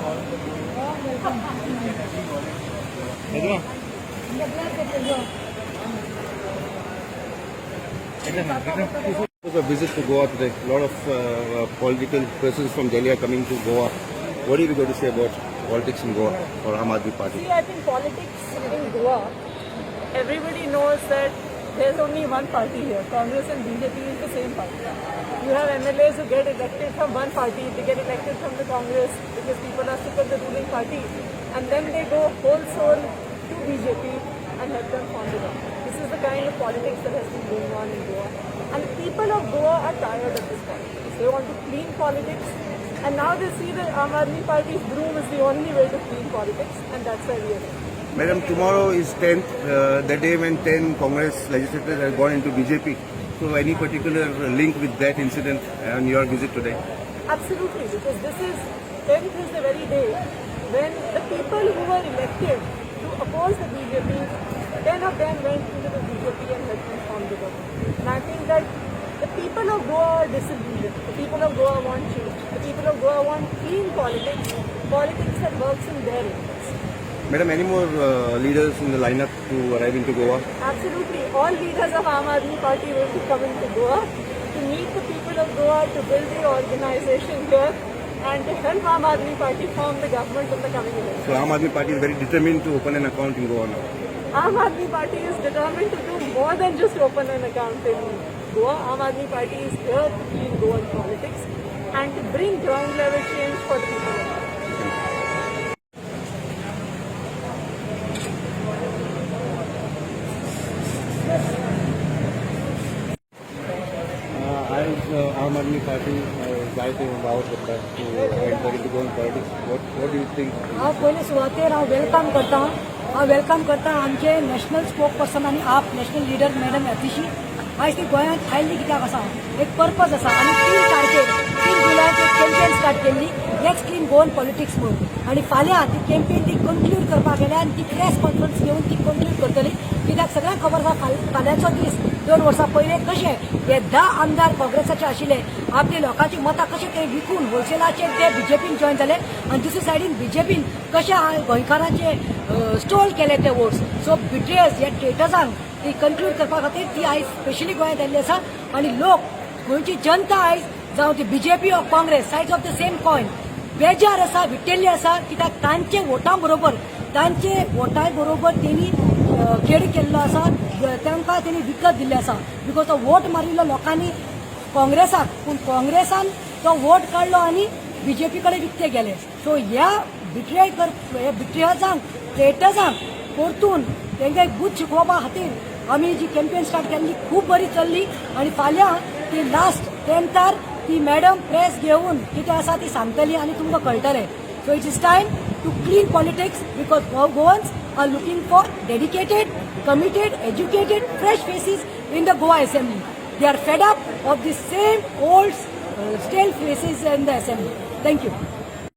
Welcome. It was a visit to Goa today. A lot of political persons from Delhi are coming to Goa. What are you going to say about politics in Goa or Aam Aadmi Party? See, I think politics in Goa, everybody knows that there's only one party here. Congress and BJP is the same party. You have MLAs who get elected from one party, they get elected from the Congress because people are sick of the ruling party, and then they go whole soul to BJP and help them form the government. This is the kind of politics that has been going on in Goa. And the people of Goa are tired of this politics. They want to clean politics. And now they see that Aam Aadmi Party's broom is the only way to clean politics, and that's why we are here. Madam, tomorrow is 10th, the day when 10 Congress legislators have gone into BJP. So any particular link with that incident and your visit today? Absolutely, because this is 10th is the very day when the people who were elected to oppose the BJP, 10 of them went into the BJP and helped them form the government. And I think that the people of Goa are disillusioned. The people of Goa want change. The people of Goa want clean politics, politics that works in their interest. Madam, any more leaders in the lineup to arrive into Goa? Absolutely. All leaders of Aam Aadmi Party will be coming to Goa to meet the people of Goa, to build the organization here and to help Aam Aadmi Party form the government in the coming elections. So Aam Aadmi Party is very determined to open an account in Goa now. Aam Aadmi Party is determined to do more than just open an account in Goa. Aam Aadmi Party is here to clean Goan politics and to bring ground level change for the people of Goa. As Aam Aadmi Party जायते वावर करता to enter into Goan politics, what do you think? हांव पयले सुवातेर हांव welcome करता. हांव welcome करता आमचे नॅशनल स्पोक पर्सन आनी आप नॅशनल लिडर मॅडम अतिशी. आयज ती गोंयांत आयल्ली कित्याक आसा, एक पर्पज आसा. आनी 3 तारखेर 3 जुलयाक एक कॅम्पेन स्टार्ट केल्ली, let's clean Goan politics म्हणून. आनी फाल्यां ती कॅम्पेन ती कंक्लूड करपाक गेल्या आनी ती प्रेस कॉन्फरन्स घेवन ती कंक्लूड करतली. कित्याक सगळ्यांक खबर आसा फाल्यांचो दीस 2 वर्सां पयले कशे हे 10 आमदार काँग्रेसाचे आशिल्ले आपले लोकांची मतां कशे ते विकून होलसेलाचेर ते बीजेपीन जॉयन जाले आनी दुसरे सायडीन बीजेपीन कशे गोंयकारांचे स्टोल केले ते वोट्स. सो बिट्रेयर्स ह्या ट्रेटर्सांक ती कंक्लूड करपा खातीर ती आयज स्पेशली गोंयांत आयिल्ली आसा. आनी लोक, गोंयची जनता आयज जावं ती BJP or Congress, sides of the same coin, बेजार आसा, विटेल्ली आसा. कित्याक तांचे वोटां बरोबर, तांचे वोटां बरोबर तेणी खेळ केल्लो आसा, तांकां तेणी विकत दिल्ले आसा. Because तो वोट मारिल्लो लोकांनी काँग्रेसाक, पूण काँग्रेसान तो वोट काडलो आनी बीजेपी कडेन विकते गेले. सो ह्या बिट्रेय कर ह्या बिट्रेयर्सांक, ट्रेटर्सांक परतून तांकां एक बूथ शिकोवपा खातीर आमी जी कॅम्पेन स्टार्ट केल्ली खूब बरी चल्ली. आनी फाल्यां ती लास्ट 10थार ती मॅडम प्रेस घेवन कितें आसा ती सांगतली आनी तुमकां कळटलें. So it is time to clean politics because Goans are looking for dedicated, committed, educated, fresh faces in the Goa Assembly. They are fed up of the same old stale faces in the Assembly. Thank you.